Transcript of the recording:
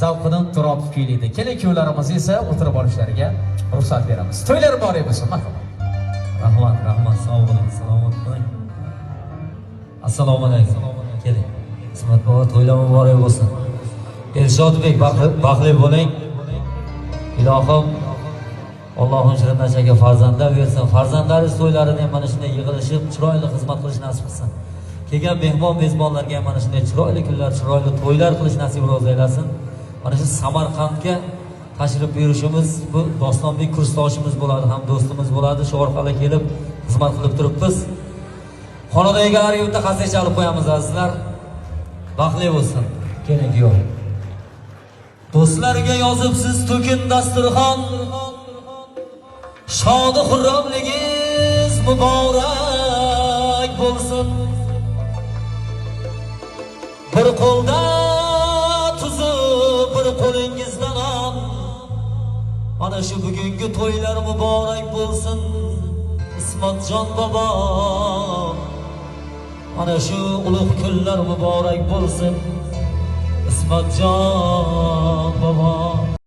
Zavqiddin Turopov kuylaydi. Kelin kuyovlarimiz esa o'tirib olishlariga ruxsat beramiz. To'ylar muborak bo'lsin, marhamat. Rahmat, rahmat, sog' bo'ling, salomat bo'ling. Assalomu alaykum. Keling. Ismat bobo, to'ylar muborak bo'lsin. Elshodbek, baxtli bo'ling. Ilohim, Allohim shirin nashaga farzandlar bersin. Farzandlaringiz to'ylarida ham mana shunday yig'ilishib, chiroyli xizmat qilish nasib qilsin. Kelgan mehmon mezbonlarga ham mana shunday chiroyli kunlar, chiroyli to'ylar qilish nasib ro'zi aylasin. Mana shu Samarqandga tashrif buyurishimiz, bu Dostonbek kursdoshimiz bo'ladi, ham do'stimiz bo'ladi. Shu orqali kelib xizmat qilib turibmiz. Xonadon egalariga bitta qarsak chalib qo'yamiz, azizlar. Baxtli bo'lsin. Keling, kuyov. Do'stlarga yozibsiz to'kin dasturxon. Shodi xurramligingiz muborak bo'lsin. Bir qo'lda tuzi, bir qo'lingizda non. Mana shu bugungi to'ylar muborak bo'lsin. Ismatjon bobo. Mana shu ulug' kunlar muborak bo'lsin. Ismatjon bobo.